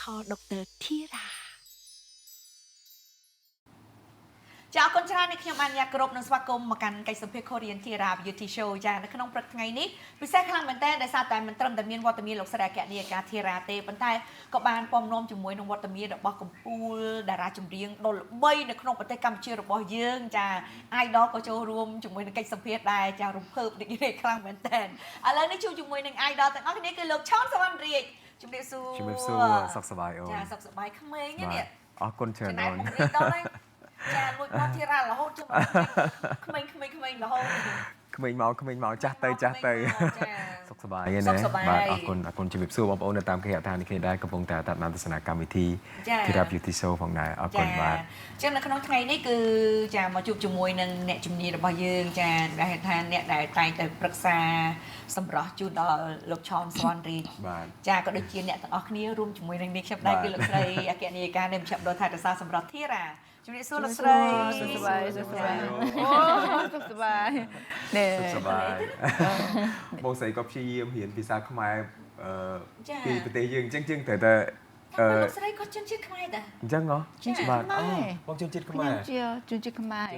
Call Dr. Thira ចាអរគុណច្រើននេះខ្ញុំបានញ៉ាគ្រប់នឹងស្វាគមន៍មកកាន់កិច្ចសម្ភារ Korean Thira Beauty Show ចានៅក្នុងព្រឹកថ្ងៃនេះពិសេសខ្លាំងមែនទែនដោយសារតែមិនត្រឹមតែមានវត្តមានលោកស្រីអគ្គនាយិកា Thira ទេប៉ុន្តែក៏បានពំនាំជាមួយនឹងវត្តមានរបស់កម្ពុជាតារាចម្រៀងដ៏ល្បីនៅក្នុងប្រទេសកម្ពុជារបស់យើងចា Idol ក៏ចូលរួមជាមួយនឹងកិច្ចសម្ភារដែរចារំភើបរីករាយខ្លាំងមែនទែនឥឡូវនេះជួបជាមួយនឹង Idol ទាំងអស់គ្នាគឺលោកឆនសវណ្ណរាជជំរាបសួរ ជំរាបសួរសុខសប្បាយអូន ចាសុខសប្បាយក្មេងនេះ អរគុណច្រើន ចំណែក អូន មុខនេះដល់ហើយចាលួចមកធីរ៉ារហូតជុំក្មេងក្មេងក្មេងរហូត ក្មេងមកក្មេងមកចាស់ទៅចាស់ទៅ ចា សុខសប្បាយណា សុខសប្បាយ បាទអរគុណអរគុណជំរាបសួរបងប្អូននៅតាមគេហដ្ឋាននេះគ្នាដែរកំពុងតែតាមដានទស្សនាកម្មវិធី ចា Thira Beauty Show ផងដែរអរគុណបាទ អញ្ចឹងនៅក្នុងថ្ងៃនេះគឺចាមកជួបជាមួយនឹងអ្នកជំនាញរបស់យើងចាដែលហៅថាអ្នកដែលតែងតែប្រឹក្សាសម្រស់ជូនដល់លោកឆនសវណ្ណរាជ បាទ ចាក៏ដូចជាអ្នកទាំងអស់គ្នារួមជាមួយនឹងនាងខ្ញុំដែរ បាទ គឺលោកស្រីអគ្គនាយិកានៃមជ្ឈមណ្ឌលថែរក្សាសម្រស់ធីរ៉ាជំរាបសួរលោកស្រី សុខសប្បាយសុខសប្បាយអូសុខសប្បាយណែ សុខសប្បាយបងស្រីក៏ព្យាយាមរៀនភាសាខ្មែរអឺ ចា ពីប្រទេសយើងអញ្ចឹងជាងត្រូវតែអឺ លោកស្រីក៏ជនជាតិខ្មែរដែរ អញ្ចឹងហ៎ ជនជាតិ បាទ ខ្មែរ អូបងជនជាតិ ខ្ញុំ ខ្មែរ ជាជនជាតិខ្មែរ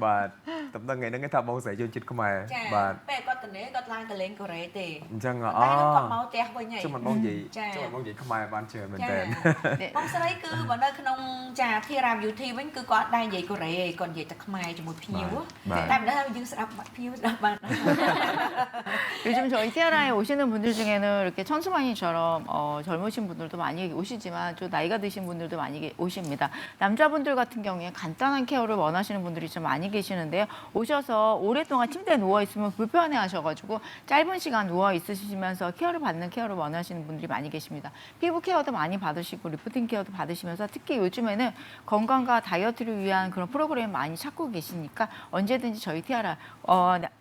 បាទតំណឹងថ្ងៃហ្នឹងគេថាបងស្រីជនជាតិខ្មែរ ចា បាទ ពេលគាត់ទៅនេះគាត់ឡើងទៅលេងកូរ៉េទេ អញ្ចឹងហ៎ តែ អូ គាត់មកផ្ទះវិញហើយ ចុះមិនបងនិយាយ ចា ចុះមិនបងនិយាយខ្មែរបានច្រើនមែន ចា តើ បងស្រីគឺបើនៅក្នុងចាធីរ៉ា Beauty វិញគឺគាត់ដែរនិយាយកូរ៉េឯងគាត់និយាយតែខ្មែរជាមួយភ្ញៀវ បាទ តែមិនដឹងថាយើងស្ដាប់ភ្ញៀវស្ដាប់បាន 요즘 저희 티아라에 오시는 분들 중에는 이렇게 천수만이처럼 젊으신 분들도 많이 오시지만 좀 나이가 드신 분들도 많이 오십니다. 남자분들 같은 경우에 간단한 care를 원하시는 분들이 좀 많이 계시는데요. 오셔서 오랫동안 침대에 누워 있으면 불편해 하셔가지고 짧은 시간 누워 있으시면서 care를 받는 care를 원하시는 분들이 많이 계십니다. 피부 care도 많이 받으시고 리프팅 care도 받으시면서 특히 요즘에는 건강과 다이어트를 위한 그런 프로그램 많이 찾고 계시니까 언제든지 저희 티아라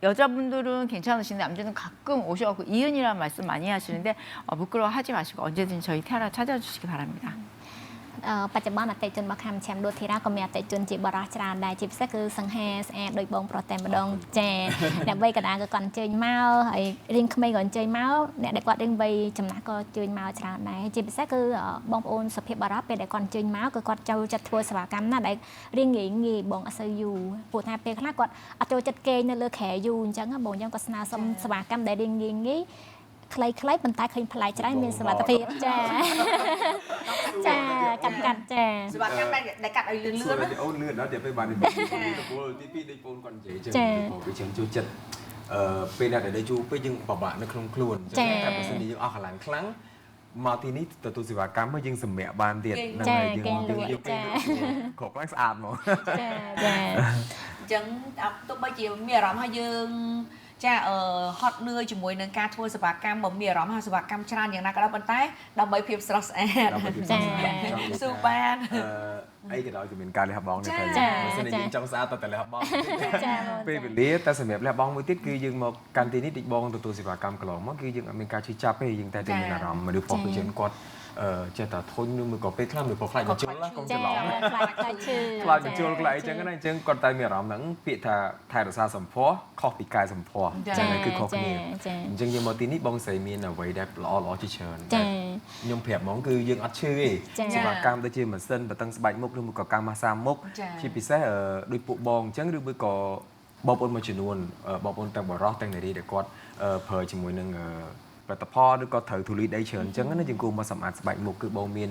여자분들은 괜찮으신데 남자는 가끔 오셔갖고 이은이라는 말씀 많이 하시는데 부끄러워하지 마시고 언제든지 저희 티아라 찾아주시기 바랍니다. អឺបច្ចុប្បន្នអតិថិជនមកខាំឆាំដួធីរ៉ាក៏មានអតិថិជនជាបរិសច្រើនដែរជាពិសេសគឺសង្ហាស្អាតដូចបងប្រុសតែម្ដងចាអ្នកវ័យកណ្ដាលក៏គាត់អញ្ជើញមកហើយរៀងក្មេងក៏អញ្ជើញមកអ្នកដែលគាត់រៀងវ័យចំណាស់ក៏អញ្ជើញមកច្រើនដែរជាពិសេសគឺបងប្អូនសុភាពបរិសពេលដែលគាត់អញ្ជើញមកគឺគាត់ចូលចិត្តធ្វើសេវាកម្មណាដែលរៀងងាយងាយបងអត់សូវយូរព្រោះថាពេលខ្លះគាត់អត់ចូលចិត្តគេងនៅលើគ្រែយូរអញ្ចឹងណាបងអញ្ចឹងគាត់ស្នើសុំសេវាកម្មដែលរៀងងាយងាយខ្លីៗប៉ុន្តែឃើញប្លែកច្រើនមានសុវត្ថិភាពចា ចាកាត់កាត់ចា សេវាកម្មដែលដែលកាត់ឲ្យលឿនលឿ សួរ នណា តែអូនលឿនដល់តែពេលបាននិយាយរវល់ទី2ដូចបងគាត់និយាយចឹងព្រោះវាចឹងចូលចិត្តអឺពេលណាដែលដេកយូរពេកយើងពិបាកនៅក្នុងខ្លួនចឹងតែបើសិនជាយើងអស់កម្លាំងខ្លាំងមកទីនេះទទួលសេវាកម្មយើងសម្រាកបានទៀត ចា យើង គេ យើង លក់ចា គ្រប់ឡើងស្អាតហ្មង ចាចា អញ្ចឹងទោះបីជាមានអារម្មណ៍ថាយើងចាអឺហត់នឿយជាមួយនឹងការធ្វើសេវាកម្មបើមានអារម្មណ៍ថាសេវាកម្មច្រើនយ៉ាងណាក៏ដោយប៉ុន្តែដើម្បីភាពស្រស់ស្អាត ដើម្បីភាពស្រស់ស្អាតចង់និយាយថា ស៊ូបាន អីក៏ដោយគឺមានការលះបង់ដែរ ចា បើសិនជាយើងចង់ស្អាតតែលះបង់ ចាបង ពេលវេលាតែសម្រាប់លះបង់មួយទៀតគឺយើងមកកាន់ទីនេះតិចបងទទួលសេវាកម្មកន្លងមកគឺយើងអត់មានការឈឺចាប់ទេយើងតែតែមានអារម្មណ៍មនុស្សប្រុសគឺយើងគាត់អឺចេះតែធុញឬមួយក៏ពេលខ្លះមនុស្សប្រុសខ្លាចបញ្ជុលណាកុំច្រឡំ ខ្លាចខ្លាចឈឺ ខ្លាចបញ្ជុលខ្លាចអីចឹងណាអញ្ចឹងគាត់តែមានអារម្មណ៍ហ្នឹងពាក្យថាថែរក្សាសម្ផស្សខុសពីកាយសម្ផស្ស ចា ហ្នឹងគឺខុសគ្នា ចា អញ្ចឹងយើងមកទីនេះបងស្រីមានអ្វីដែលល្អល្អជាច្រើន ចា ខ្ញុំប្រាប់ហ្មងគឺយើងអត់ឈឺទេ ចា សេវាកម្មដូចជាម៉ាស៊ីនបតឹងស្បែកមុខឬមួយក៏ការម៉ាស្សាមុខ ចា ជាពិសេសដូចពួកបងអញ្ចឹងឬមួយក៏បងប្អូនមួយចំនួនបងប្អូនទាំងបរោះទាំងនារីដែលគាត់ប្រើជាមួយនឹងផលិតផលឬក៏ត្រូវធូលីដីច្រើនអញ្ចឹងណាយើងគួរមកសម្អាតស្បែកមុខគឺបងមាន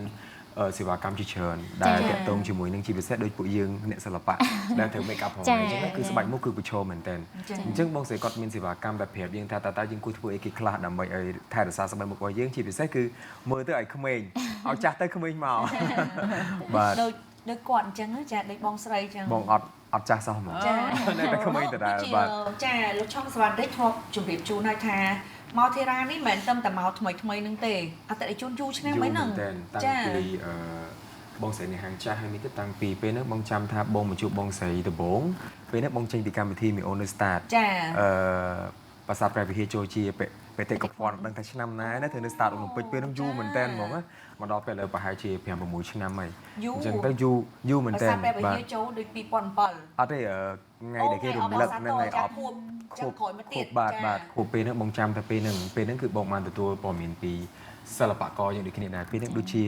សេវាកម្មជាច្រើនដែលតាក់ទងជាមួយនឹងជាពិសេសដូចពួកយើងអ្នកសិល្បៈដែលត្រូវ make up ផងអញ្ចឹងគឺស្បែកមុខគឺប្រឈមមែនទែនអញ្ចឹងបងស្រីគាត់មានសេវាកម្មដែលប្រាប់យើងថាតើយើងគួរធ្វើអីគេខ្លះដើម្បីឲ្យថែរក្សាស្បែកមុខរបស់យើងជាពិសេសគឺមើលទៅឲ្យក្មេងឲ្យចាស់ទៅក្មេងមកបាទ ដូចដូចគាត់អញ្ចឹងចាដូចបងស្រីអញ្ចឹង បងអត់ចាស់សោះហ្មង ចា នៅតែក្មេងដដែលបាទ ចាលោកឆុងសវណ្ណរិទ្ធធ្លាប់ជម្រាបជូនហើយថាមកធីរ៉ានេះមិនមែនតែមកថ្មីថ្មីនឹងទេអតិថិជនយូរឆ្នាំ យូរ ហើយហ្នឹង មែនទែនតាំងពីអឺបងស្រីនៅហាងចាស់ហើយមានទៅតាំងពីពេលហ្នឹងបងចាំថាបងមកជួបបងស្រីដំបូងពេលហ្នឹងបងចេញពីកម្មវិធីមីអូននៅ Start ចា អឺប្រាសាទព្រះវិហារចូលជា បេតិកភណ្ឌដឹងថាឆ្នាំណាណាធ្វើនៅ start អូឡ িম্ ពិកពេលហ្នឹងយូរមែនតើហ្មងណាមកដល់ពេលឥឡូវប្រហែលជា5 6ឆ្នាំហើយ យូរ អញ្ចឹងទៅយូរយូរមែនតើ ដោយសារពេលវេ បាទ លាចូលដូច2007 អត់ទេអឺថ្ងៃដែលគេរំលឹកហ្នឹងថ្ងៃអប ខួបចាំក្រោយមកទៀត ខួបបាទបាទខួបពេលហ្នឹងបងចាំតែពេលហ្នឹងពេលហ្នឹងគឺបងបានទទួលព័ត៌មានពីសិល្បករយើងដូចគ្នាដែរពេលហ្នឹងដូចជា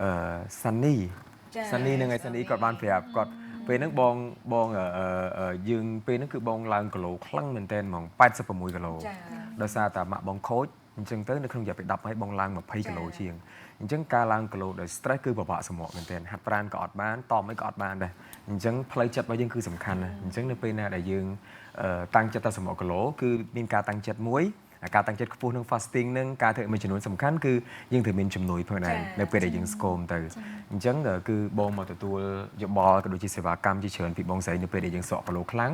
អឺសានី ចា សានីហ្នឹងឯងសានីគាត់បានប្រាប់គាត់ពេលហ្នឹងបងបងអឺអឺអឺយើងពេលហ្នឹងគឺបងឡើងគីឡូខ្លាំងមែនតើហ្មង86គីឡូ ចា ដោយសារតាម៉ាក់បងខូចអញ្ចឹងទៅនៅក្នុងរយៈពេល10ថ្ងៃបងឡើង20គីឡូជាងអញ្ចឹងការឡើងគីឡូដោយ stress គឺពិបាកសម្រកមែនទែនហាត់ប្រាណក៏អត់បានតមអីក៏អត់បានដែរអញ្ចឹងផ្លូវចិត្តរបស់យើងគឺសំខាន់ណាស់អញ្ចឹងនៅពេលណាដែលយើងអឺតាំងចិត្តតែសម្រកគីឡូគឺមានការតាំងចិត្តមួយអាការតាំងចិត្តខ្ពស់នឹង fasting នឹងការធ្វើមួយចំនួនសំខាន់គឺយើងត្រូវមានជំនួយផងដែរនៅពេលដែលយើងស្គមទៅអញ្ចឹងគឺបងមកទទួលយោបល់ក៏ដូចជាសេវាកម្មជាច្រើនពីបងស្រីនៅពេលដែលយើងស្រកគីឡូខ្លាំង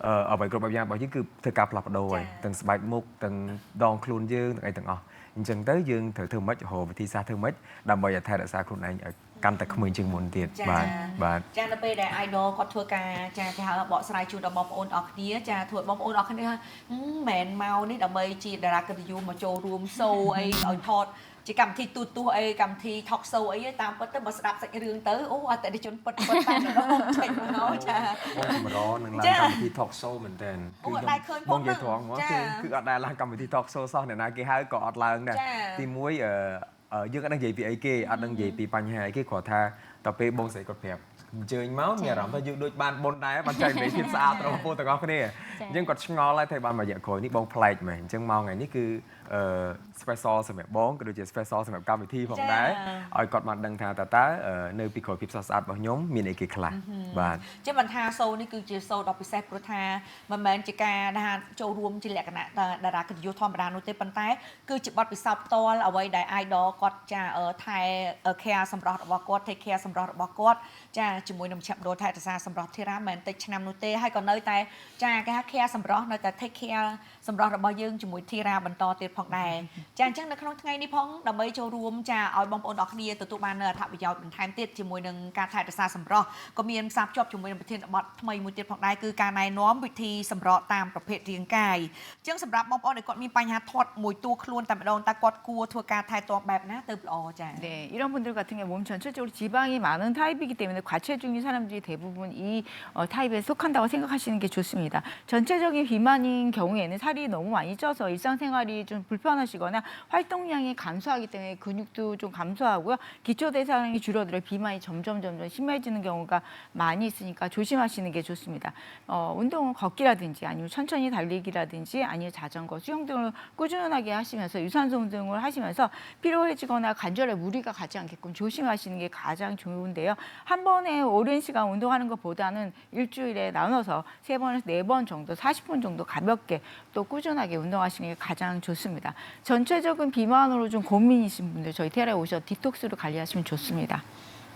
អឺអ្វីគ្រប់បែបយ៉ាងរបស់យើងគឺធ្វើការផ្លាស់ប្ដូរហើយទាំងស្បែកមុខទាំងដងខ្លួនយើងទាំងអីទាំងអស់អញ្ចឹងទៅយើងត្រូវធ្វើម៉េចរកវិធីសាស្ត្រធ្វើម៉េចដើម្បីឲ្យថែរក្សាខ្លួនឯងឲ្យកាន់តែក្មេងជាងមុនទៀត ចា បាទបាទ ចានៅពេលដែល idol គាត់ធ្វើការចាគេហៅថាបកស្រាយជូនដល់បងប្អូនអរគ្នាចាធ្វើឲ្យបងប្អូនអរគ្នាថាហឹមមិនមែនមកនេះដើម្បីជាតារាកិត្តិយសមកចូលរួមសូអីឲ្យថតជាកម្មវិធីទូទស្សន៍អីកម្មវិធី talk show អីទេតាមពិតទៅបើស្ដាប់សាច់រឿងទៅអូអតិថិជនពិតពិតតែម្ដងចេញមកចា បងកម្រនឹងឡើង ចា កម្មវិធី talk show មែនតើ អូអត់ដែលឃើញផង បងនិយាយត្រង់ហ្មង ចា គឺគឺអត់ដែលឡើងកម្មវិធី talk show សោះអ្នកណាគេហៅក៏អត់ឡើងដែរ ចា ទីមួយអឺអឺយើងអត់ដឹងនិយាយពីអីគេអត់ដឹងនិយាយពីបញ្ហាអីគេគ្រាន់ថាដល់ពេលបងស្រីគាត់ប្រាប់អញ្ជើញមកមានអារម្មណ៍ថាយើងដូចបានបុណ្យដែរបានចែករំលែកភាពស្អាតរបស់បងទាំងអស់គ្នាអញ្ចឹងគាត់ឆ្ងល់ហើយថាបានមួយរយៈក្រោយនេះបងប្លែកមែនអញ្ចឹងមកថ្ងៃនេះគឺអឺ special សម្រាប់បងក៏ដូចជា special សម្រាប់កម្មវិធីផងដែរឲ្យគាត់បានដឹងថាតើតើអឺនៅពីក្រោយភាពស្រស់ស្អាតរបស់ខ្ញុំមានអីគេខ្លះបាទ ចឹងមិនថាសូនេះគឺជាសូដ៏ពិសេសព្រោះថាមិនមែនជាការថាចូលរួមជាលក្ខណៈតារាកិត្តិយសធម្មតានោះទេប៉ុន្តែគឺជាបទពិសោធន៍ផ្ទាល់អ្វីដែល idol គាត់ចាអឺថែ care សម្រស់របស់គាត់ take care សម្រស់របស់គាត់ចាជាមួយនឹងមជ្ឈមណ្ឌលថែរក្សាសម្រស់ធីរ៉ាមិនមែនតិចឆ្នាំនោះទេហើយក៏នៅតែចាគេហៅ care សម្រស់នៅតែ take care សម្រស់របស់យើងជាមួយធីរ៉ាបន្តទៀតផងដែរចាអញ្ចឹងនៅក្នុងថ្ងៃនេះផងដើម្បីចូលរួមចាឲ្យបងប្អូនអរគ្នាទទួលបាននូវអត្ថប្រយោជន៍បន្ថែមទៀតជាមួយនឹងការថែរក្សាសម្រស់ក៏មានផ្សារភ្ជាប់ជាមួយនឹងប្រធានបទថ្មីមួយទៀតផងដែរគឺការណែនាំវិធីសម្រកតាមប្រភេទរាងកាយអញ្ចឹងសម្រាប់បងប្អូនដែលគាត់មានបញ្ហាធាត់មួយតួខ្លួនតែម្ដងតើគាត់គួរធ្វើការថែទាំបែបណាទៅល្អចា 네, 이런 분들 같은 경우 몸 전체적으로 지방이 많은 타입이기 때문에 과체중인 사람들이 대부분 이 타입에 속한다고 생각하시는 게 좋습니다. 전체적인 비만인 경우에는 살이 너무 많이 쪄서 일상생활이 좀 불편하시거나 활동량이 감소하기 때문에 근육도 좀 감소하고요. 기초대사량이 줄어들어 비만이 점점 점점 심해지는 경우가 많이 있으니까 조심하시는 게 좋습니다. 운동은 걷기라든지 아니면 천천히 달리기라든지 아니면 자전거, 수영 등을 꾸준하게 하시면서 유산소 운동을 하시면서 피로해지거나 관절에 무리가 가지 않게끔 조심하시는 게 가장 좋은데요. 한 번에 오랜 시간 운동하는 것보다는 일주일에 나눠서 세 번에서 네 번 정도, 40분 정도 가볍게 또 꾸준하게 운동하시는 게 가장 좋습니다. 전체적인 비만으로 좀 고민이신 분들 저희 테라에 오셔 디톡스로 관리하시면 좋습니다.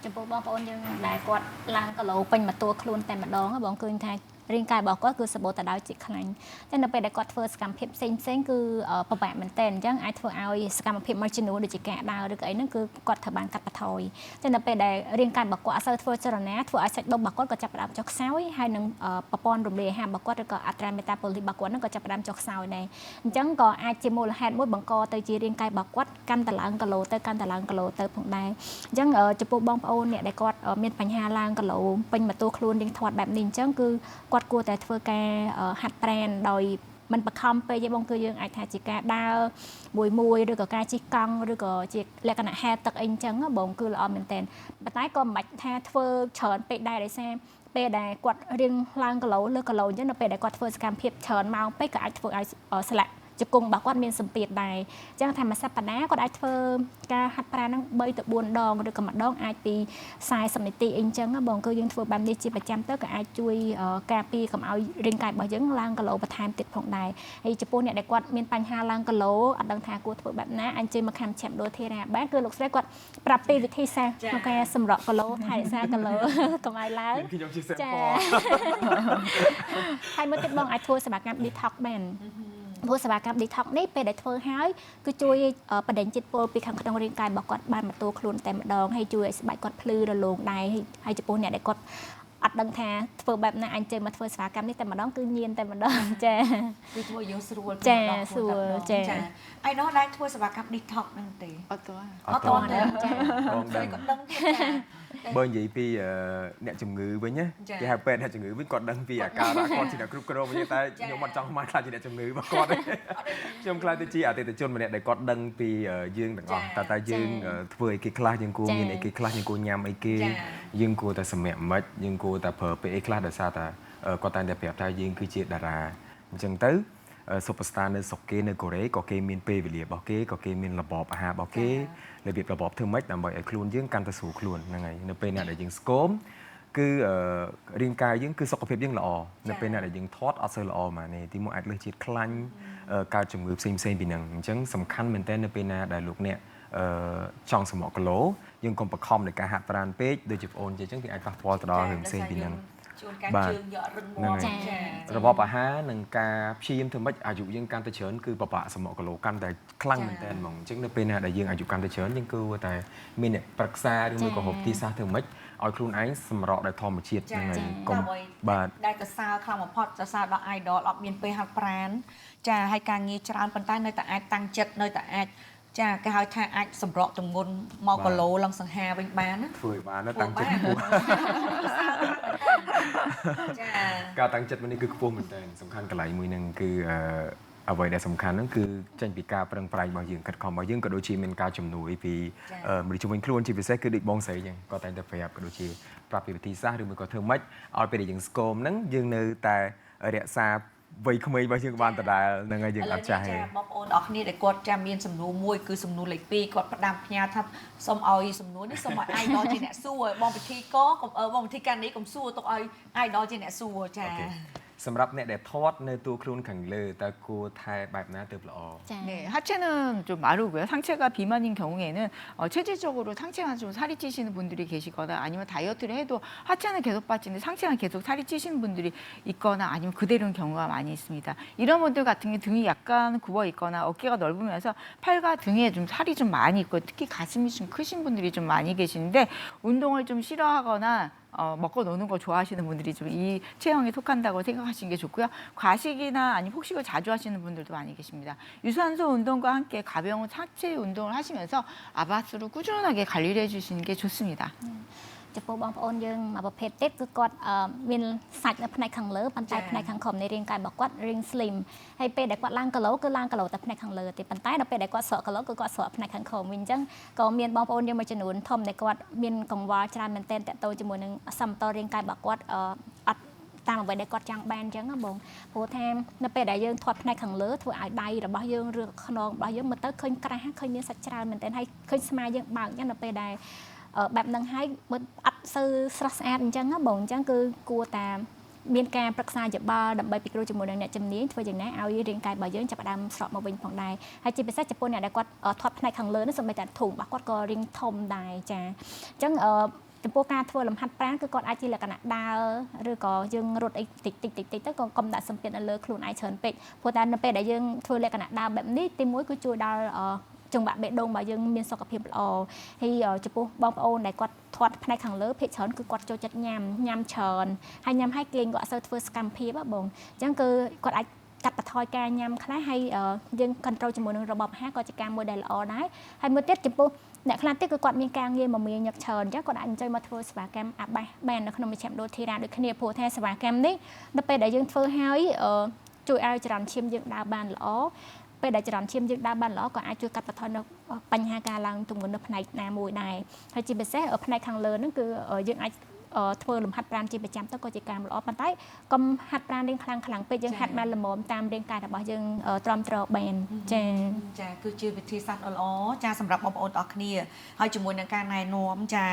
ចំពោះបងប្អូនយើងដែលគាត់ឡើងគីឡូពេញមួយតួខ្លួនតែម្ដងហ៎បងឃើញថារាងកាយរបស់គាត់គឺសម្បូរទៅដោយជាតិខ្លាញ់តែនៅពេលដែលគាត់ធ្វើសកម្មភាពផ្សេងផ្សេងៗគឺអឺពិបាកមែនទែនអញ្ចឹងអាចធ្វើឲ្យសកម្មភាពមួយចំនួនដូចជាការដើរឬក៏អីហ្នឹងគឺគាត់ត្រូវបានកាត់បន្ថយតែនៅពេលដែលរាងកាយរបស់គាត់អត់សូវធ្វើចលនាធ្វើឲ្យសាច់ដុំរបស់គាត់ក៏ចាប់ផ្ដើមចុះខ្សោយហើយនឹងអឺប្រព័ន្ធរំលាយអាហាររបស់គាត់ឬក៏អត្រាមេតាបូលីករបស់គាត់ហ្នឹងក៏ចាប់ផ្ដើមចុះខ្សោយដែរអញ្ចឹងក៏អាចជាមូលហេតុមួយបង្កទៅជារាងកាយរបស់គាត់កាន់តែឡើងគីឡូទៅកាន់តែឡើងគីឡូទៅផងដែរ អញ្ចឹងអឺចំពោះបងប្អូនអ្នកដែលគាត់អឺមានបញ្ហាឡើងគីឡូពេញមួយតួខ្លួនរៀងធាត់បែបនេះអញ្ចឹងគឺគាត់គួរតែធ្វើការអឺហាត់ប្រាណដោយមិនបខំពេកទេបងគឺយើងអាចថាជាការដើរមួយមួយឬក៏ការជិះកង់ឬក៏ជាលក្ខណៈហែលទឹកអីអញ្ចឹងហ៎បងគឺល្អមែនទែនប៉ុន្តែក៏មិនបាច់ថាធ្វើច្រើនពេកដែរដោយសារពេលដែលគាត់រៀងឡើងគីឡូលើគីឡូអញ្ចឹងនៅពេលដែលគាត់ធ្វើសកម្មភាពច្រើនម៉ោងពេកក៏អាចធ្វើឲ្យអឺស្លាកជង្គង់របស់គាត់មានសម្ពាធដែរអញ្ចឹងថាមួយសប្តាហ៍គាត់អាចធ្វើការហាត់ប្រាណហ្នឹង3ទៅ4ដងឬក៏ម្ដងអាចពី40នាទីអីអញ្ចឹងហ៎បងគឺយើងធ្វើបែបនេះជាប្រចាំទៅក៏អាចជួយអឺការពារកុំឲ្យរាងកាយរបស់យើងឡើងគីឡូបន្ថែមទៀតផងដែរហើយចំពោះអ្នកដែលគាត់មានបញ្ហាឡើងគីឡូអត់ដឹងថាគួរធ្វើបែបណាអញ្ជើញមកខាំឆាប់ដូធីរ៉ាបានគឺលោកស្រីគាត់ប្រាប់ពីវិធីសាស្ត្រក្នុងការសម្រក់គីឡូថែរក្សាគីឡូ កុំឲ្យឡើង ខ្ញុំជា ចា sample ហើយមួយទៀតបងអាចធ្វើសេវាកម្ម detox បានព្រោះសេវាកម្ម detox នេះពេលដែលធ្វើហើយគឺជួយបដិញជាតិពុលពីខាងក្នុងរាងកាយរបស់គាត់បានមកតួខ្លួនតែម្ដងហើយជួយឲ្យស្បែកគាត់ភ្លឺរលោងដែរហើយចំពោះអ្នកដែលគាត់ អត់ដឹងថាធ្វើបែបណាអញជើងមកធ្វើសេវាកម្មនេះតែម្ដងគឺញៀនតែម្ដងចា គឺធ្វើយើងស្រួល ចាស្រួលចា ឯនោះដែរធ្វើសេវាកម្ម detox ហ្នឹងទេ អត់ទេ អត់ទេចា បងដឹង គាត់ដឹងទៀតចា បើនិយាយពីអ្នកជំងឺវិញណាគេហៅពេទ្យអ្នកជំងឺវិញគាត់ដឹងពីអាការៈគាត់ជាអ្នកគ្រប់គ្រងវិញតែខ្ញុំអត់ចង់មកខ្លាចជាអ្នកជំងឺរបស់គាត់ទេខ្ញុំខ្លាចទៅជាអតិថិជនម្នាក់ដែលគាត់ដឹងពីយើងទាំងអស់តើយើងធ្វើអីគេខ្លះយើងគួរមានអីគេខ្លះយើងគួរញ៉ាំអីគេយើងគួរតែសម្រាកមិនយើងគួរតែប្រើពេលអីខ្លះដោយសារតែគាត់តែងតែប្រាប់ថាយើងគឺជាតារាអញ្ចឹងទៅ superstar នៅស្រុកគេនៅកូរ៉េក៏គេមានពេលវេលារបស់គេក៏គេមានរបបអាហាររបស់គេរបៀបរបបធ្វើម៉េចដើម្បីឲ្យខ្លួនយើងកាន់តែស្រួលខ្លួនហ្នឹងហើយនៅពេលណាដែលយើងស្គមគឺរាងកាយយើងគឺសុខភាពយើងល្អនៅពេលណាដែលយើងធាត់អត់សូវល្អហ្មងនេះទីមួយអាចលើសជាតិខ្លាញ់កើតជំងឺផ្សេងផ្សេងពីហ្នឹងអញ្ចឹងសំខាន់មែនតើនៅពេលណាដែលលោកអ្នកចង់សម្រក់គីឡូយើងកុំបង្ខំនៃការហាត់ប្រាណពេកដូចជាបងអូនជាអញ្ចឹងវាអាចប៉ះពាល់ទៅដល់រឿងផ្សេងពីហ្នឹង ជួនកាលជើងយករឹងមាំចា របបអាហារនិងការព្យាយាមធ្វើម៉េចអាយុយើងកាន់តែច្រើនគឺពិបាកសម្រក់គីឡូកាន់តែខ្លាំងមែនតើហ្មងអញ្ចឹងនៅពេលណាដែលយើងអាយុកាន់តែច្រើនយើងគួរតែមានអ្នកប្រឹក្សាឬមួយក៏រកទីសាស្ត្រធ្វើម៉េចឲ្យខ្លួនឯងសម្រក់ដោយធម្មជាតិហ្នឹងហើយកុំបាទ ដែលកសើខ្លាំងបំផុតសរសើរដល់ idol អត់មានពេលហាត់ប្រាណចាហើយការងារច្រើនប៉ុន្តែនៅតែអាចតាំងចិត្តនៅតែអាចចាគេហៅថាអាចសម្រក់ទម្ងន់មកគីឡូឡើងសង្ហាវិញបានណា ធ្វើឲ្យបានតាំងចិត្តខ្ពស់ ចា ការតាំងចិត្តមួយនេះគឺខ្ពស់មែនទែនសំខាន់កន្លែងមួយហ្នឹងគឺអ្វីដែលសំខាន់ហ្នឹងគឺចេញពីការប្រឹងប្រែងរបស់យើងខិតខំរបស់យើងក៏ដូចជាមានការជំនួយពីមនុស្សជំនាញខ្លួនជាពិសេសគឺដូចបងស្រីចឹងក៏តែងតែប្រាប់ក៏ដូចជាប្រាប់ពីវិធីសាស្ត្រឬមួយក៏ធ្វើម៉េចឲ្យពេលដែលយើងស្គមហ្នឹងយើងនៅតែរក្សាវ័យក្មេងរបស់យើងបានដដែលហ្នឹងហើយយើងអត់ចាស់ទេ បងប្អូនអរគ្នាដែលគាត់ចាំមានសំណួរមួយគឺសំណួរលេខ2គាត់ផ្ដាំផ្ញើថាសូមឲ្យសំណួរនេះសូមឲ្យ idol ជាអ្នកសួរបងពិធីកកុំបងពិធីការនេះកុំសួរទុកឲ្យ idol ជាអ្នកសួរចា សម្រាប់អ្នកដែលធាត់នៅតួខ្លួនខាងលើតើគួរថែបែបណាទើបល្អ 네, 하체는 좀 마르고요. 상체가 비만인 경우에는 체질적으로 상체만 좀 살이 찌시는 분들이 계시거나 아니면 다이어트를 해도 하체는 계속 빠지는데 상체만 계속 살이 찌시는 분들이 있거나 아니면 그대로인 경우가 많이 있습니다. 이런 분들 같은 경우 등이 약간 굽어 있거나 어깨가 넓으면서 팔과 등에 좀 살이 좀 많이 있고 특히 가슴이 좀 크신 분들이 좀 많이 계시는데 운동을 좀 싫어하거나 먹고 노는 거 좋아하시는 분들이 좀 이 체형에 속한다고 생각하시는 게 좋고요. 과식이나 아니면 폭식을 자주 하시는 분들도 많이 계십니다. 유산소 운동과 함께 가벼운 하체 운동을 하시면서 아바스로 꾸준하게 관리를 해주시는 게 좋습니다. ចំពោះបងប្អូនយើងមួយប្រភេទទៀតគឺគាត់មានសាច់នៅផ្នែកខាងលើប៉ុន្តែផ្នែកខាងក្រោមនៃរាងកាយរបស់គាត់រាង slim ហើយពេលដែលគាត់ឡើងគីឡូគឺឡើងគីឡូតែផ្នែកខាងលើទេប៉ុន្តែដល់ពេលដែលគាត់ស្រកគីឡូគឺគាត់ស្រកផ្នែកខាងក្រោមវិញអញ្ចឹងក៏មានបងប្អូនយើងមួយចំនួនធំដែលគាត់មានកង្វល់ច្រើនមែនទែនតាក់ទងជាមួយនឹងសមតុល្យរាងកាយរបស់គាត់អត់តាមអ្វីដែលគាត់ចង់បានអញ្ចឹងណាបងព្រោះថានៅពេលដែលយើងធាត់ផ្នែកខាងលើធ្វើឲ្យដៃរបស់យើងឬខ្នងរបស់យើងមើលទៅឃើញក្រាស់ឃើញមានសាច់ច្រើនមែនទែនហើយឃើញស្មាយើងបើកអញ្ចឹងនៅពេលដែលបែបហ្នឹងហើយមើលអត់សូវស្រស់ស្អាតអញ្ចឹងណាបងអញ្ចឹងគឺគួរតែមានការប្រឹក្សាយោបល់ដើម្បីពិគ្រោះជាមួយនឹងអ្នកជំនាញធ្វើយ៉ាងណាឲ្យរាងកាយរបស់យើងចាប់ផ្ដើមស្រកមកវិញផងដែរហើយជាពិសេសចំពោះអ្នកដែលគាត់ធាត់ផ្នែកខាងលើនោះសូម្បីតែធុងរបស់គាត់ក៏រាងធំដែរចាអញ្ចឹងចំពោះការធ្វើលំហាត់ប្រាណគឺគាត់អាចជាលក្ខណៈដើរឬក៏យើងរត់អីតិចតិចតិចតិចទៅក៏កុំដាក់សម្ពាធនៅលើខ្លួនឯងច្រើនពេកព្រោះតែនៅពេលដែលយើងធ្វើលក្ខណៈដើរបែបនេះទីមួយគឺជួយដល់ចង្វាក់បេះដូងរបស់យើងមានសុខភាពល្អហើយចំពោះបងប្អូនដែលគាត់ធាត់ផ្នែកខាងលើភាគច្រើនគឺគាត់ចូលចិត្តញ៉ាំញ៉ាំច្រើនហើយញ៉ាំហើយគេងគាត់អត់សូវធ្វើសកម្មភាពហ៎បងអញ្ចឹងគឺគាត់អាចកាត់បន្ថយការញ៉ាំខ្លះហើយយើង control ជាមួយនឹងរបបអាហារក៏ជាការមួយដែលល្អដែរហើយមួយទៀតចំពោះអ្នកខ្លះទៀតគឺគាត់មានការងារមមាញឹកច្រើនអញ្ចឹងគាត់អាចអញ្ជើញមកធ្វើសេវាកម្មអាបាសបាននៅក្នុងមជ្ឈមណ្ឌលធីរ៉ាដូចគ្នាព្រោះថាសេវាកម្មនេះនៅពេលដែលយើងធ្វើហើយជួយឲ្យចរន្តឈាមយើងដើរបានល្អពេលដែលចរន្តឈាមយើងដើរបានល្អក៏អាចជួយកាត់បន្ថយនៅបញ្ហាការឡើងទម្ងន់នៅផ្នែកណាមួយដែរហើយជាពិសេសផ្នែកខាងលើហ្នឹងគឺយើងអាចធ្វើលំហាត់ប្រាណជាប្រចាំទៅក៏ជាការល្អប៉ុន្តែកុំហាត់ប្រាណរៀងខ្លាំងខ្លាំងពេកយើងហាត់បានល្មមតាមរាងកាយរបស់យើងត្រឹមត្រូវបានចា ចាគឺជាវិធីសាស្ត្រល្អចាសម្រាប់បងប្អូនទាំងអស់គ្នាហើយជាមួយនឹងការណែនាំចា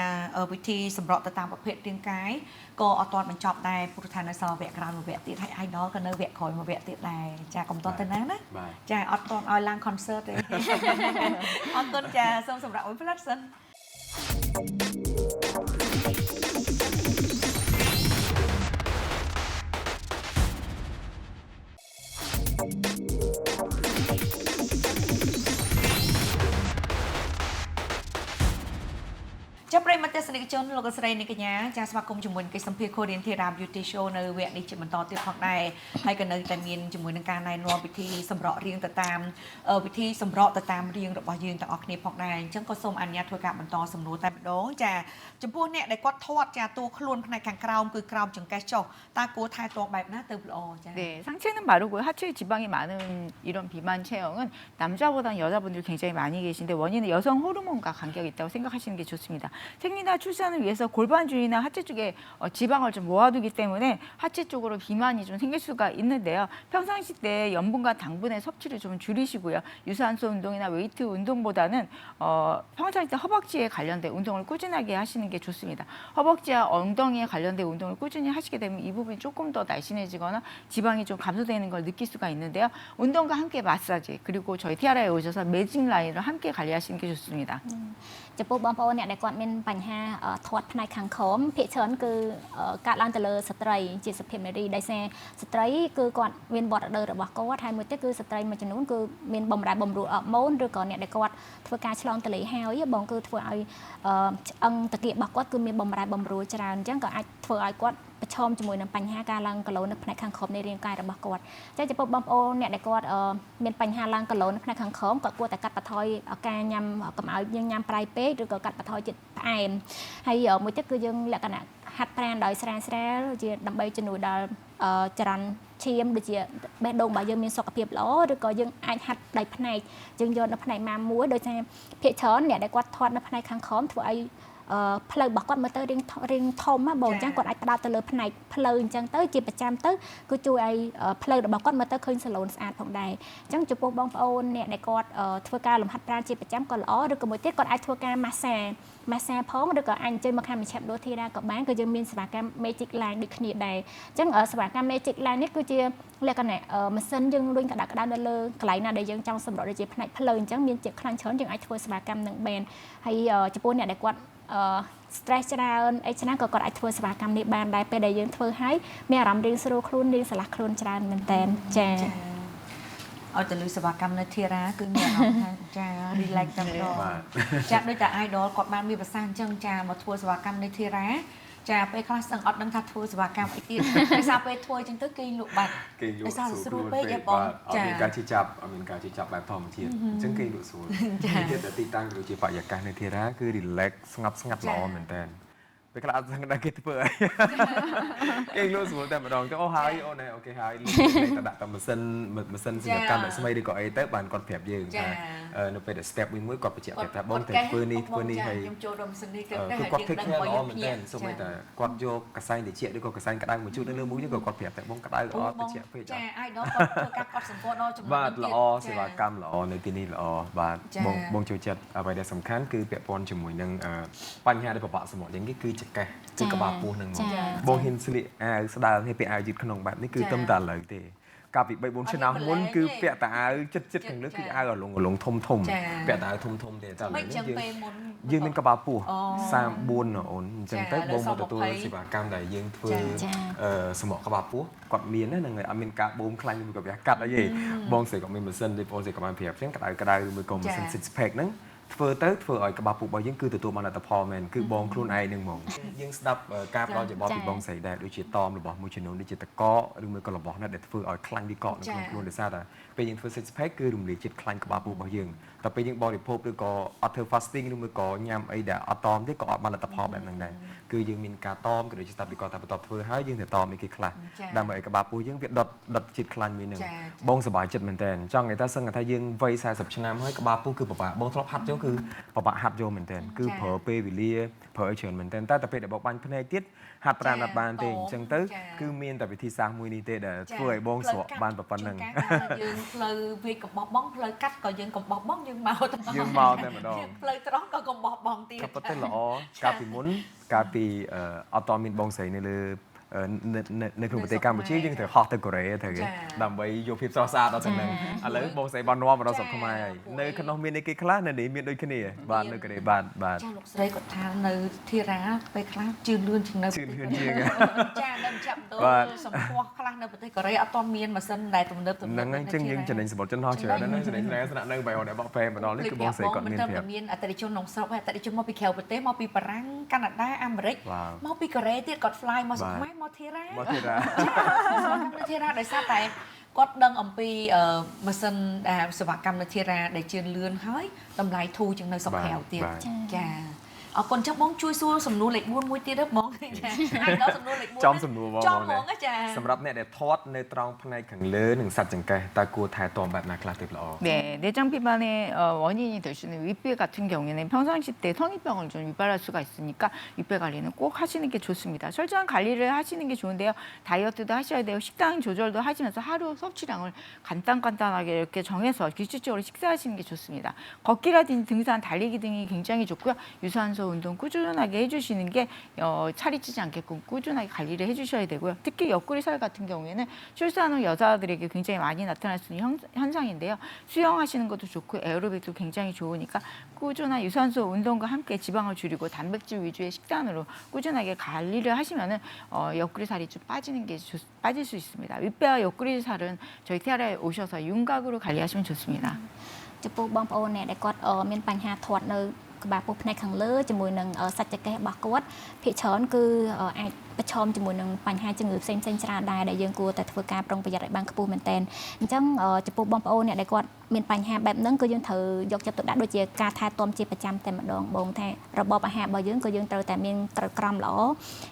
វិធីសម្របទៅតាមប្រភេទរាងកាយក៏អត់ទាន់បញ្ចប់ដែរព្រោះថានៅសល់វគ្គក្រោយមួយវគ្គទៀតហើយ idol ក៏នៅវគ្គក្រោយមួយវគ្គទៀតដែរចាកុំទាន់ទៅណាណាចាអត់ទាន់ឲ្យឡើង concert ទេអរគុណចាសូមសម្រាប់មួយផ្លិតសិន ចាប់ប្រិ យមិត្តទស្សនិកជនលោកស្រីអ្នកកញ្ញាចាស្វាគមន៍ជាមួយនឹងកិច្ចសម្ភារ Korean Thera Beauty Show នៅវគ្គនេះជាបន្តទៀតផងដែរហើយក៏នៅតែមានជាមួយនឹងការណែនាំវិធីសម្រក់រាងទៅតាមវិធីសម្រក់ទៅតាមរាងរបស់យើងទាំងអស់គ្នាផងដែរអញ្ចឹងក៏សូមអនុញ្ញាតធ្វើការបន្តសំណួរតែម្ដងចាចំពោះអ្នកដែលគាត់ធាត់ចាតួខ្លួនផ្នែកខាងក្រោមគឺក្រោមចង្កេះចុះតើគួរថែទាំបែបណាទៅល្អចា 네, 상체는 마르고요. 하체 지방이 많은 이런 비만 체형은 남자보다는 여자분들이 굉장히 많이 계신데 원인은 여성 호르몬과 관계가 있다고 생각하시는 게 좋습니다. 생리나 출산을 위해서 골반 주위나 하체 쪽에 지방을 좀 모아두기 때문에 하체 쪽으로 비만이 좀 생길 수가 있는데요. 평상시 때 염분과 당분의 섭취를 좀 줄이시고요. 유산소 운동이나 웨이트 운동보다는 평상시 때 허벅지에 관련된 운동을 꾸준하게 하시는 게 좋습니다. 허벅지와 엉덩이에 관련된 운동을 꾸준히 하시게 되면 이 부분이 조금 더 날씬해지거나 지방이 좀 감소되는 걸 느낄 수가 있는데요. 운동과 함께 마사지 그리고 저희 티아라에 오셔서 매직 라인을 함께 관리하시는 게 좋습니다. ចំពោះបងប្អូនអ្នកដែលគាត់មានបញ្ហាធាត់ផ្នែកខាងក្រោមភាគច្រើនគឺកើតឡើងទៅលើស្ត្រីជាសុភាពនារីដោយសារស្ត្រីគឺគាត់មានវដ្តរដូវរបស់គាត់ហើយមួយទៀតគឺស្ត្រីមួយចំនួនគឺមានបំរែបំរួលអរម៉ូនឬក៏អ្នកដែលគាត់ធ្វើការឆ្លងទលេហើយបងគឺធ្វើឲ្យឆ្អឹងតាគៀករបស់គាត់គឺមានបំរែបំរួលច្រើនអញ្ចឹងក៏អាចធ្វើឲ្យគាត់ប្រឈមជាមួយនឹងបញ្ហាការឡើងគីឡូនៅផ្នែកខាងក្រោមនៃរាងកាយរបស់គាត់ចឹងចំពោះបងប្អូនអ្នកដែលគាត់មានបញ្ហាឡើងគីឡូនៅផ្នែកខាងក្រោមគាត់គួរតែកាត់បន្ថយការញ៉ាំកុំឲ្យយើងញ៉ាំប្រៃពេកឬក៏កាត់បន្ថយជាតិផ្អែមហើយមួយទៀតគឺយើងលក្ខណៈហាត់ប្រាណដោយស្រាលស្រាលជាដើម្បីជំនួយដល់ចរន្តឈាមដូចជាបេះដូងរបស់យើងមានសុខភាពល្អឬក៏យើងអាចហាត់ដោយផ្នែកយើងយកនៅផ្នែកណាមួយដោយសារភាគច្រើនអ្នកដែលគាត់ធាត់នៅផ្នែកខាងក្រោមធ្វើឲ្យផ្លូវរបស់គាត់មើលទៅរៀងរៀងធំណាបងអញ្ចឹងគាត់អាចផ្ដោតទៅលើផ្នែកផ្លូវអញ្ចឹងទៅជាប្រចាំទៅគឺជួយឲ្យផ្លូវរបស់គាត់មើលទៅឃើញសាឡូនស្អាតផងដែរអញ្ចឹងចំពោះបងប្អូនអ្នកដែលគាត់ធ្វើការលំហាត់ប្រាណជាប្រចាំក៏ល្អឬក៏មួយទៀតគាត់អាចធ្វើការម៉ាស្សាម៉ាស្សាផងឬក៏អាចអញ្ជើញមកខាងមជ្ឈមណ្ឌលធីរ៉ាក៏បានគឺយើងមានសេវាកម្ម Magic Line ដូចគ្នាដែរអញ្ចឹងសេវាកម្ម Magic Line នេះគឺជាលក្ខណៈម៉ាស៊ីនយើងរុញក្តៅក្តៅនៅលើកន្លែងណាដែលយើងចង់សម្រក់ដូចជាផ្នែកផ្លូវអញ្ចឹងមានជាខ្លាំងច្រើនយើងអាចធ្វើសេវាកម្មនឹងបានហើយចំពោះអ្នកដែលគាត់ stress ច្រើនអីច្រើនក៏គាត់អាចធ្វើសេវាកម្មនេះបានដែរពេលដែលយើងធ្វើហើយមានអារម្មណ៍រៀងស្រួលខ្លួនរៀងស្រឡះខ្លួនច្រើនមែនតើចា ឲ្យទៅលើសេវាកម្មនៅធីរ៉ាគឺមានអារម្មណ៍ថាចា relax តែម្ដងចាដូចតែ idol គាត់បានមានប្រសាសន៍អញ្ចឹងចាមកធ្វើសេវាកម្មនៅធីរ៉ាចាពេលខ្លះស្ទឹងអត់ដឹងថាធ្វើសេវាកម្មអីទៀតដោយសារពេលធ្វើអញ្ចឹងទៅគេលក់បាត់ គេលក់ ដោយសារស្រួលពេកឯបង ចាមានការជិះចាប់អត់មានការជិះចាប់បែបធម្មជាតិអញ្ចឹងគេលក់ស្រួលទៀតតែទីតាំងដូចជាបរិយាកាសនៅធីរ៉ាគឺ relax ស្ងប់ស្ងាត់ល្អមែនតើពេលខ្លះអត់ដឹងដល់គេធ្វើអីគេលក់ស្រួលតែម្ដងទៅអូហើយអូណែ OK ហើយតែដាក់តែម៉ាស៊ីនម៉ាស៊ីនសម្រាប់កម្មរស្មីឬក៏អីទៅបានគាត់ប្រាប់យើងថានៅពេលដែល step មួយមួយគាត់បញ្ជាក់ប្រាប់ថាបងត្រូវធ្វើនេះធ្វើនេះហើយ ខ្ញុំចូលដល់ម៉ាស៊ីននេះទៅ គឺគាត់ take care ល្អមែនទែនសូម្បីតែគាត់យកកសែងត្រចៀកឬក៏កសែងក្តៅមួយជូតនៅលើមុខយើងក៏គាត់ប្រាប់តែបងក្តៅអត់ត្រចៀកពេក ចា idol គាត់ធ្វើការគាត់សម្គាល់ដល់ចំណុច បាទល្អសេវាកម្មល្អនៅទីនេះល្អបាទបងបងចូលចិត្តអ្វីដែលសំខាន់គឺពាក់ព័ន្ធជាមួយនឹងបញ្ហាដែលពិបាកសម្រាប់ជាងគេគឺចង្កេះគឺក្បាលពោះនឹងមកបងហ៊ានស្លៀកអាវស្ដើងឲ្យពាក់អាវយឺតក្នុងបែបនេះគឺត្រឹមតែឥឡូវទេកាលពី3 4ឆ្នាំមុនគឺពាក់តែអាវចិត្តចិត្តខាងលើគឺអាវអលងអលងធំធំពាក់តែអាវធំធំទេតែឥឡូវនេះយើងមានក្បាលពោះ34អូនអញ្ចឹងទៅបងមកទទួលសេវាកម្មដែលយើងធ្វើសម្រក់ក្បាលពោះគាត់មានហ្នឹងហើយអត់មានការបូមខ្លាញ់ឬក៏វះកាត់អីទេបងស្រីក៏មានម៉ាស៊ីនដូចបងស្រីក៏បានប្រាប់អញ្ចឹងក្តៅក្តៅឬមួយក៏ម៉ាស៊ីន six pack ហ្នឹងធ្វើទៅធ្វើឲ្យក្បាលពោះរបស់យើងគឺទទួលបានលទ្ធផលមែនគឺបងខ្លួនឯងនឹងហ្មងយើងស្ដាប់ការផ្ដល់យោបល់ពីបងស្រីដែរដូចជាតមរបស់មួយចំនួនដូចជាតកឬមួយក៏របស់ណាដែលធ្វើឲ្យខ្លាញ់វាកកនៅក្នុងខ្លួនដោយសារតែពេលយើងធ្វើ six pack គឺរំលាយជាតិខ្លាញ់ក្បាលពោះរបស់យើងតែពេលយើងបរិភោគឬក៏អត់ធ្វើ fasting ឬមួយក៏ញ៉ាំអីដែលអត់តមទេក៏អត់បានលទ្ធផលបែបហ្នឹងដែរគឺយើងមានការតមក៏ដូចជាស្ដាប់ពីគាត់ថាបន្ទាប់ធ្វើហើយយើងត្រូវតមអីគេខ្លះដើម្បីឲ្យក្បាលពោះយើងវាដុតដុតជាតិខ្លាញ់មួយហ្នឹងបងសប្បាយចិត្តមែនតើចង់និយាយថាសឹងថាយើងវ័យ40ឆ្នាំហើយក្បាលពោះគឺពិបាកបងធ្លាប់ហាត់ចូលគឺពិបាកហាត់យកមែនតើគឺប្រើពេលវេលាប្រើឲ្យច្រើនមែនតើតែពេលដែលបងបាញ់ភ្នែកទៀតហាត់ប្រាណអត់បានទេអញ្ចឹងទៅគឺមានតែវិធីសាស្ត្រមួយនេះទេដែលធ្វើឲ្យបងស្រកបានប៉ុណ្្នឹង យើងផ្លូវវាកំបោះបងផ្លូវកាត់ក៏យើងកំបោះបងយើងមក យើងមកតែម្ដង ផ្លូវត្រង់ក៏កំបោះបងទៀត ក៏ប៉ុន្តែល្អកាលពីមុនកាលពីអត់តមានបងស្រីនៅលើ នៅក្នុងប្រទេសកម្ពុជាយើងត្រូវហោះទៅកូរ៉េត្រូវគេដើម្បីយកភាពស្រស់ស្អាតដល់ទៅនឹងឥឡូវបងស្រីបាននាំមកដល់ស្រុកខ្មែរហើយនៅក្នុងមានអីគេខ្លះនៅនេះមានដូចគ្នាបាទនៅកូរ៉េបាទបាទ ចាលោកស្រីគាត់ថានៅធីរ៉ាពេលខ្លះជឿនលឿនជាងនៅ ជឿនលឿនជាង ចានៅចាប់ដូសម្ផស្សខ្លះនៅប្រទេសកូរ៉េអត់ទាន់មានម៉ាស៊ីនដែលទំនើបទំនើប ហ្នឹងហើយអញ្ចឹងយើងចំណេញសម្បត្តិចិនហោះច្រើនណាស់ចំណេញស្នេហ៍ស្នាក់នៅបាយអូនដែលបកប្រែមកដល់នេះគឺបងស្រីគាត់មានប្រាប់ មានអតិថិជនក្នុងស្រុកហើយអតិថិជនមកពីក្រៅប្រទេសមកពីបារាំងកាណាដាអាមេរិកមកពីកូរ៉េទៀតគាត់ fly មកស្រុកខ្មែរមកធីរ៉ា មកធីរ៉ា មកធីរ៉ាដោយសារតែគាត់ដឹងអំពីម៉ាស៊ីនដែលសេវាកម្មនៅធីរ៉ាដែលជឿនលឿនហើយតម្លៃធូរជាងនៅស្រុកក្រៅទៀតចាអរគុណចឹងបងជួយសួរសំណួរលេខ4មួយទៀតទេបងចាអាចដល់សំណួរលេខ4 ចំសំណួរបង ចំហ្មងចា សម្រាប់អ្នកដែលធាត់នៅត្រង់ផ្នែកខាងលើនិងសត្វចង្កេះតើគួរថែទាំបែបណាខ្លះទេល្អ 네, 내장 비만의 원인이 될 수 있는 윗배 같은 경우에는 평상시 때 성인병을 좀 유발할 수가 있으니까 윗배 관리는 꼭 하시는 게 좋습니다. 철저한 관리를 하시는 게 좋은데요. 다이어트도 하셔야 돼요. 식단 조절도 하시면서 하루 섭취량을 간단간단하게 이렇게 정해서 규칙적으로 식사하시는 게 좋습니다. 걷기라든지 등산, 달리기 등이 굉장히 좋고요. 유산소 운동 꾸준하게 해주시는 게 살이 찌지 않게끔 꾸준하게 관리를 해주셔야 되고요. 특히 옆구리 살 같은 경우에는 출산 후 여자들에게 굉장히 많이 나타날 수 있는 현상인데요. 수영하시는 것도 좋고 에어로빅도 굉장히 좋으니까 꾸준한 유산소 운동과 함께 지방을 줄이고 단백질 위주의 식단으로 꾸준하게 관리를 하시면은 옆구리 살이 좀 빠지는 게 빠질 수 있습니다. 윗배와 옆구리 살은 저희 티아라에 오셔서 윤곽으로 관리하시면 좋습니다. ចំពោះបងប្អូនអ្នកដែលគាត់មានបញ្ហាធាត់នៅក្បាលពោះផ្នែកខាងលើជាមួយនឹងសាច់ចង្កេះរបស់គាត់ភាគច្រើនគឺអាចប្រឈមជាមួយនឹងបញ្ហាជំងឺផ្សេងៗច្រើនដែរដែលយើងគួរតែធ្វើការប្រុងប្រយ័ត្នឲ្យបានខ្ពស់មែនទែនអញ្ចឹងចំពោះបងប្អូនអ្នកដែលគាត់មានបញ្ហាបែបហ្នឹងគឺយើងត្រូវយកចិត្តទុកដាក់ដូចជាការថែទាំជាប្រចាំតែម្ដងបងថារបបអាហាររបស់យើងក៏យើងត្រូវតែមានត្រូវក្រមល្អ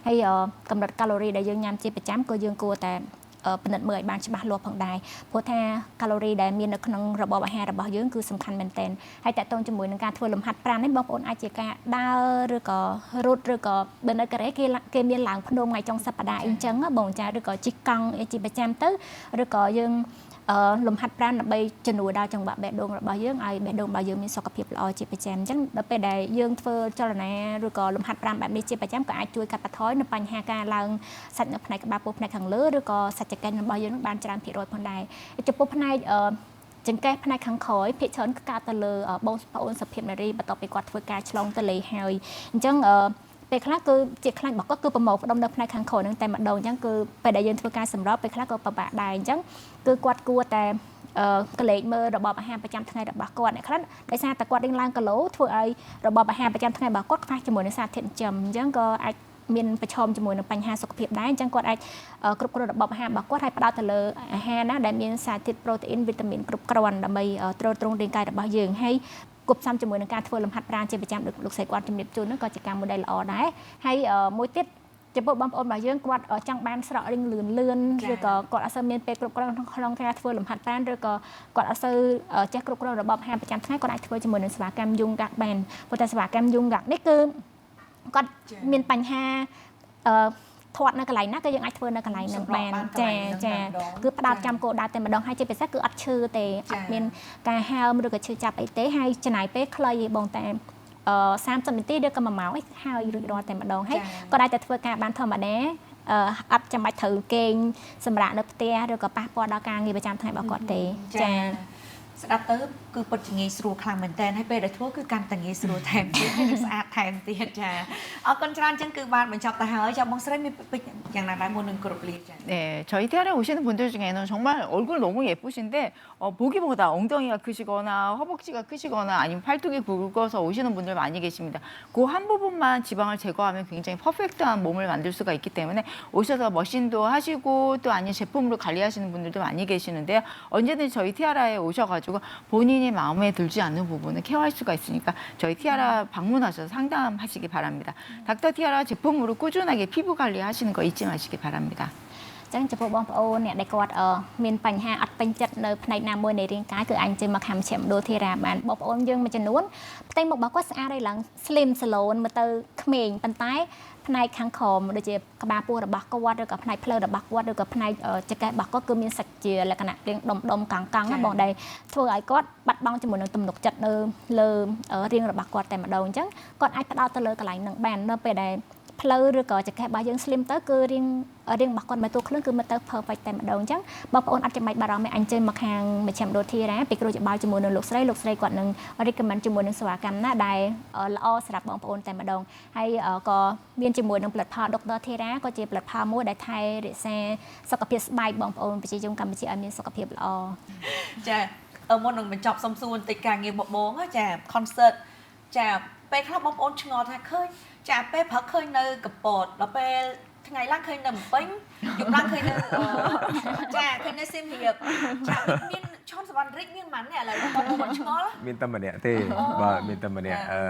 ហើយកម្រិតកាឡូរីដែលយើងញ៉ាំជាប្រចាំក៏យើងគួរតែពិនិត្យមើលឲ្យបានច្បាស់លាស់ផងដែរព្រោះថាកាឡូរីដែលមាននៅក្នុងរបបអាហាររបស់យើងគឺសំខាន់មែនទែនហើយតកតងជាមួយនឹងការធ្វើលំហាត់ប្រាណនេះបងប្អូនអាចជាការដើរឬក៏រត់ឬក៏បើនៅកូរ៉េគេមានឡើងភ្នំថ្ងៃចុងសប្តាហ៍អីចឹងបងចាឬក៏ជិះកង់អីជាប្រចាំទៅឬក៏យើងលំហាត់ប្រាណដើម្បីជំនួយដល់ចង្វាក់បេះដូងរបស់យើងឲ្យបេះដូងរបស់យើងមានសុខភាពល្អជាប្រចាំអញ្ចឹងដល់ពេលដែលយើងធ្វើចលនាឬក៏លំហាត់ប្រាណបែបនេះជាប្រចាំក៏អាចជួយកាត់បន្ថយនៅបញ្ហាការឡើងសាច់នៅផ្នែកក្បាលពោះផ្នែកខាងលើឬក៏សាច់ចង្កេះរបស់យើងនឹងបានច្រើនភាគរយផងដែរចំពោះផ្នែកចង្កេះផ្នែកខាងក្រោយភាគច្រើនគឺកើតទៅលើបងប្អូនសុភាពនារីបន្ទាប់ពីគាត់ធ្វើការឆ្លងទន្លេហើយអញ្ចឹងពេលខ្លះគឺជាខ្លាញ់របស់គាត់គឺប្រមូលផ្ដុំនៅផ្នែកខាងក្រោយហ្នឹងតែម្ដងអញ្ចឹងគឺពេលដែលយើងធ្វើការសម្របពេលខ្លះក៏ពិបាកដែរអញ្ចឹងគឺគាត់គួរតែកលេចមើលរបបអាហារប្រចាំថ្ងៃរបស់គាត់អ្នកខ្លះដោយសារតែគាត់រៀងឡើងគីឡូធ្វើឲ្យរបបអាហារប្រចាំថ្ងៃរបស់គាត់ខ្វះជាមួយនឹងសារធាតុចិញ្ចឹមអញ្ចឹងក៏អាចមានប្រឈមជាមួយនឹងបញ្ហាសុខភាពដែរអញ្ចឹងគាត់អាចគ្រប់គ្រងរបបអាហាររបស់គាត់ហើយផ្ដោតទៅលើអាហារណាដែលមានសារធាតុប្រូតេអ៊ីនវីតាមីនគ្រប់គ្រាន់ដើម្បីទ្រទ្រង់រាងកាយរបស់យើងហើយគប់ផ្សំជាមួយនឹងការធ្វើលំហាត់ប្រាណជាប្រចាំលោកស្រីគាត់ជំរាបជូនហ្នឹងក៏ជាការមួយដែលល្អដែរហើយមួយទៀតចំពោះបងប្អូនរបស់យើងគាត់ចង់បានស្រករៀងលឿនលឿនឬក៏គាត់អត់សូវមានពេលគ្រប់គ្រាន់ក្នុងការធ្វើលំហាត់ប្រាណឬក៏គាត់អត់សូវចេះគ្រប់គ្រងរបបអាហារប្រចាំថ្ងៃគាត់អាចធ្វើជាមួយនឹងសេវាកម្មយូងកាក់បានព្រោះតែសេវាកម្មយូងកាក់នេះគឺគាត់មានបញ្ហាធាត់នៅកន្លែងណាក៏យើងអាចធ្វើនៅកន្លែងហ្នឹងបានចាចាគឺផ្ដោតចាំគោលដៅតែម្ដងហើយជាពិសេសគឺអត់ឈឺទេអត់មានការហើមឬក៏ឈឺចាប់អីទេហើយចំណាយពេលខ្លីឯងបងតែ30នាទីឬក៏1ម៉ោងអីហើយរួចរាល់តែម្ដងហើយក៏អាចតែធ្វើការបានធម្មតាអត់ចាំបាច់ត្រូវគេងសម្រាប់នៅផ្ទះឬក៏ប៉ះពាល់ដល់ការងារប្រចាំថ្ងៃរបស់គាត់ទេចា ស្ដាប់ទៅគឺពិតជាងាយស្រួលខ្លាំងមែនតើហើយពេលដែលធ្វើគឺកាន់តែងាយស្រួលថែមទៀតហើយនឹងស្អាតថែមទៀតចាអរគុណច្រើនចឹងគឺបានបញ្ចប់ទៅហើយចាបងស្រីមានពេចយ៉ាងណាដែរមុននឹងគ្រប់លាចា 네, 저희 티아라에 오시는 분들 중에는 정말 얼굴 너무 예쁘신데 보기보다 엉덩이가 크시거나 허벅지가 크시거나 아니면 팔뚝이 굵어서 오시는 분들 많이 계십니다. 그 한 부분만 지방을 제거하면 굉장히 퍼펙트한 몸을 만들 수가 있기 때문에 오셔서 머신도 하시고 또 아닌 제품으로 관리하시는 분들도 많이 계시는데요. 언제든지 저희 티아라에 오셔가지고 본인이 마음에 들지 않는 부분은 케어할 수가 있으니까 저희 티아라 방문하셔서 상담하시기 바랍니다. 닥터 티아라 제품으로 꾸준하게 피부 관리하시는 거 잊지 마시기 바랍니다. ចឹងចំពោះបងប្អូនអ្នកដែលគាត់មានបញ្ហាអត់ពេញចិត្តនៅផ្នែកណាមួយនៃរាងកាយគឺអាចជិះមកខាំជ្រាបមណ្ឌលធីរ៉ាបានបងប្អូនយើងមួយចំនួនផ្ទៃមុខរបស់គាត់ស្អាតហើយឡើង slim salon មើលទៅក្មេងប៉ុន្តែផ្នែកខាងក្រោមដូចជាក្បាលពោះរបស់គាត់ឬក៏ផ្នែកផ្លូវរបស់គាត់ឬក៏ផ្នែកចង្កេះរបស់គាត់គឺមានសាច់ជាលក្ខណៈរាងដុំដុំកង់កង់ណាបងដែលធ្វើឲ្យគាត់បាត់បង់ជាមួយនឹងទំនុកចិត្តនៅលើរាងរបស់គាត់តែម្ដងអញ្ចឹងគាត់អាចផ្ដោតទៅលើកន្លែងហ្នឹងបាននៅពេលដែល ផ្ ភ្លៅឬក៏ចង្កេះរបស់យើង slim ទៅគឺរាងរាងរបស់គាត់មកតួខ្លួនគឺមើលទៅ perfect តែម្ដងអញ្ចឹងបងប្អូនអត់ចាំបាច់បារម្ភទេអញ្ជើញមកខាងមជ្ឈមណ្ឌលធីរ៉ាពីគ្រោះយោបល់ជាមួយនឹងលោកស្រីលោកស្រីគាត់នឹង recommend ជាមួយនឹងសេវាកម្មណាដែលល្អសម្រាប់បងប្អូនតែម្ដងហើយក៏មានជាមួយនឹងផលិតផល Dr. Thera ក៏ជាផលិតផលមួយដែលថែរក្សាសុខភាពស្បែកបងប្អូនប្រជាជនកម្ពុជាឲ្យមានសុខភាពល្អ ចាមុននឹងបញ្ចប់សុំសួរបន្តិចការងារបងបងចា concert ចាពេលខ្លះបងប្អូនឆ្ងល់ថាឃើញចាពេលព្រឹកឃើញនៅកពតដល់ពេលថ្ងៃឡើងឃើញនៅភ្នំពេញយប់ឡើងឃើញនៅចាឃើញនៅសៀមរាបចាមានឈុនសវណ្ណរិទ្ធមានប៉ុន្មាននេះឥឡូវបងប្អូនឆ្ងល់ មានតែម្នាក់ទេបាទមានតែម្នាក់អឺ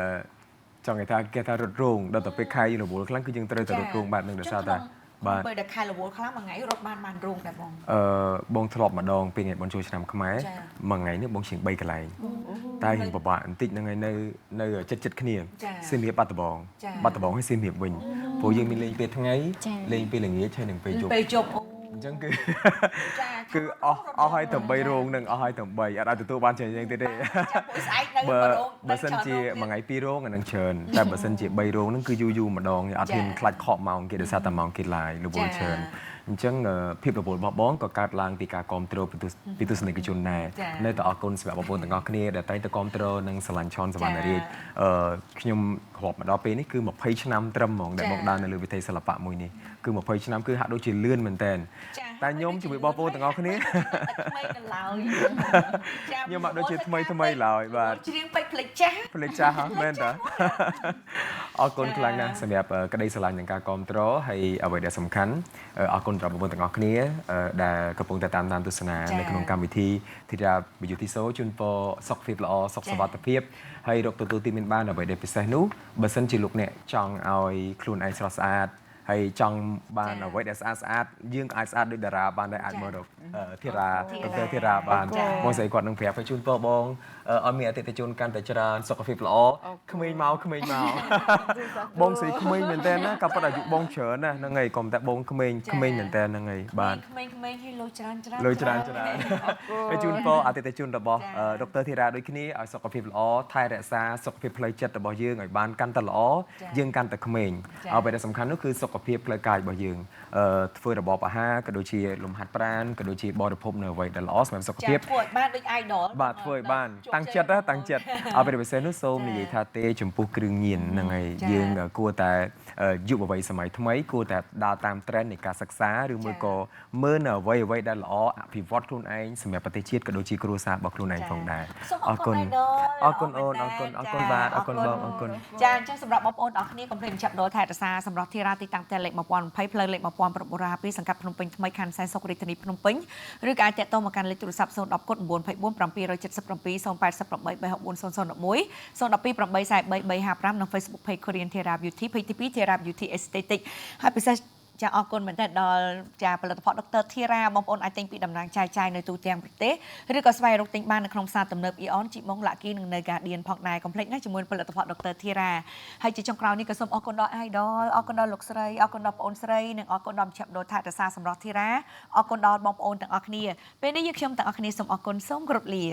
ចង់និយាយថាគេថារត់រោងដល់ទៅពេលខែយើងរវល់ខ្លាំងគឺយើងត្រូវតែរត់រោងបែបហ្នឹងដោយសារតែ បាទពេលដែលខែរវល់ខ្លាំងមួយថ្ងៃរត់បានបានរោងដែរបង អឺបងធ្លាប់ម្ដងពេលថ្ងៃបុណ្យចូលឆ្នាំខ្មែរមួយថ្ងៃនេះបងជាង3កន្លែងតែរៀងពិបាកបន្តិចហ្នឹងហើយនៅនៅចិត្តចិត្តគ្នាសៀមរាបបាត់ដំបងបាត់ដំបងហើយសៀមរាបវិញព្រោះយើងមានលេងពេលថ្ងៃលេងពេលល្ងាចហើយនិងពេលយប់ ពេលយប់ អញ្ចឹងគឺគឺអស់អស់ហើយតែ3រោងនឹងអស់ហើយតែ3អត់អាចទទួលបានច្រើនជាងទៀតទេ ចាពួកស្អែកនៅ បើបើសិនជាមួយថ្ងៃ2រោងអានឹងច្រើនតែបើសិនជា3រោងហ្នឹងគឺយូរយូរម្ដងអត់ហ៊ានខ្លាចខកម៉ោងគេដោយសារតែម៉ោងគេឡាយរវល់ច្រើនអញ្ចឹងភាពរវល់របស់បងក៏កើតឡើងពីការគ្រប់គ្រងពីទស្សនិកជនដែរនៅតែអរគុណសម្រាប់បងប្អូនទាំងអស់គ្នាដែលតែងតែគ្រប់គ្រងនិងស្រឡាញ់ឆនសវណ្ណរាជអឺខ្ញុំរាប់មកដល់ពេលនេះគឺ20ឆ្នាំត្រឹមហ្មងដែលបងដើរនៅលើវិថីសិល្បៈមួយនេះគឺ20ឆ្នាំគឺហាក់ដូចជាលឿនមែនតើតែខ្ញុំជាមួយបងប្អូនទាំងអស់គ្នា ថ្មីនៅឡើយ ខ្ញុំហាក់ដូចជាថ្មីថ្មីឡើយបាទ ច្រៀងពេកភ្លេចចាស់ ភ្លេចចាស់ហ៎មែនតើអរគុណខ្លាំងណាស់សម្រាប់ក្តីស្រឡាញ់និងការគាំទ្រហើយអ្វីដែលសំខាន់អរគុណដល់បងប្អូនទាំងអស់គ្នាដែលកំពុងតែតាមដានទស្សនានៅក្នុងកម្មវិធី Thira Beauty Show ជូនពរសុខភាពល្អសុខសុវត្ថិភាពហើយរកទទួលទានមានបានអ្វីដែលពិសេសនោះបើសិនជាលោកអ្នកចង់ឲ្យខ្លួនឯងស្រស់ស្អាតហើយចង់បានអ្វីដែលស្អាតស្អាតយើងអាចស្អាតដូចតារាបានដែរអាចមករកធីរ៉ាដុកទ័រធីរ៉ាបានបងស្រីគាត់នឹងប្រាប់ឲ្យជូនពរបងឲ្យមានអតិថិជនកាន់តែច្រើនសុខភាពល្អក្មេងមកក្មេងមកបងស្រីក្មេងមែនតើណាក៏ប៉ុន្តែអាយុបងច្រើនណាស់ហ្នឹងហើយកុំតែបងក្មេងក្មេងមែនតើហ្នឹងហើយបាទ ក្មេងក្មេងឲ្យលុយច្រើនច្រើន លុយច្រើនច្រើនហើយជូនពរអតិថិជនរបស់ដុកទ័រធីរ៉ាដូចគ្នាឲ្យសុខភាពល្អថែរក្សាសុខភាពផ្លូវចិត្តរបស់យើងឲ្យបានកាន់តែល្អយើងកាន់តែក្មេងអ្វីដែលសំខាន់នោះគឺសុខភាពផ្លូវកាយរបស់យើងធ្វើរបបអាហារក៏ដូចជាលំហាត់ប្រាណក៏ដូចជាបរិភោគនៅអ្វីដែលល្អសម្រាប់សុខភាព ធ្វើឲ្យបានដូច idol បាទធ្វើឲ្យបានតាំងចិត្តណាតាំងចិត្តអ្វីដែលពិសេសនោះសូមនិយាយថាទេចំពោះគ្រឿងញៀនហ្នឹងហើយយើងគួរតែយុវវ័យសម័យថ្មីគួរតែដើរតាម trend នៃការសិក្សាឬមួយក៏មើលនៅអ្វីអ្វីដែលល្អអភិវឌ្ឍខ្លួនឯងសម្រាប់ប្រទេសជាតិក៏ដូចជាគ្រួសាររបស់ខ្លួនឯងផងដែរ អរគុណ អរគុណអូនអរគុណអរគុណបាទអរគុណបងអរគុណ ចាអញ្ចឹងសម្រាប់បងប្អូនអរគ្នាកុំភ្លេចចាប់ដល់ថែរក្សាសម្រាប់ធីរ៉ាទីតាំងផ្ទះលេខ1020ផ្លូវលេខ1952សង្កាត់ភ្នំពេញថ្មីខណ្ឌសែនសុខរាជធានីភ្នំពេញឬក៏អាចតាក់ទងមកកាន់លេខទូរស័ព្ទ010កុដ924 777 088 364 0011 012 843 355និង Facebook Page Korean Thera Beauty Page ទី2 Thera Beauty Aesthetic ហើយពិសេសចាអរគុណមែនទែនដល់ចាផលិតផលដុកទ័រធីរ៉ាបងប្អូនអាចទិញពីតំណាងចែកចាយនៅទូទាំងប្រទេសឬក៏ស្វែងរកទិញបាននៅក្នុងផ្សារទំនើប Aeon ជីម៉ុងឡាគីនិងនៅ Guardian ផងដែរកុំភ្លេចណាជាមួយផលិតផលដុកទ័រធីរ៉ាហើយជាចុងក្រោយនេះក៏សូមអរគុណដល់ Idol អរគុណដល់លោកស្រីអរគុណដល់ប្អូនស្រីនិងអរគុណដល់មជ្ឈមណ្ឌលថែរក្សាសម្រស់ធីរ៉ាអរគុណដល់បងប្អូនទាំងអស់គ្នាពេលនេះយើងខ្ញុំទាំងអស់គ្នាសូមអរគុណសូមគោរពលា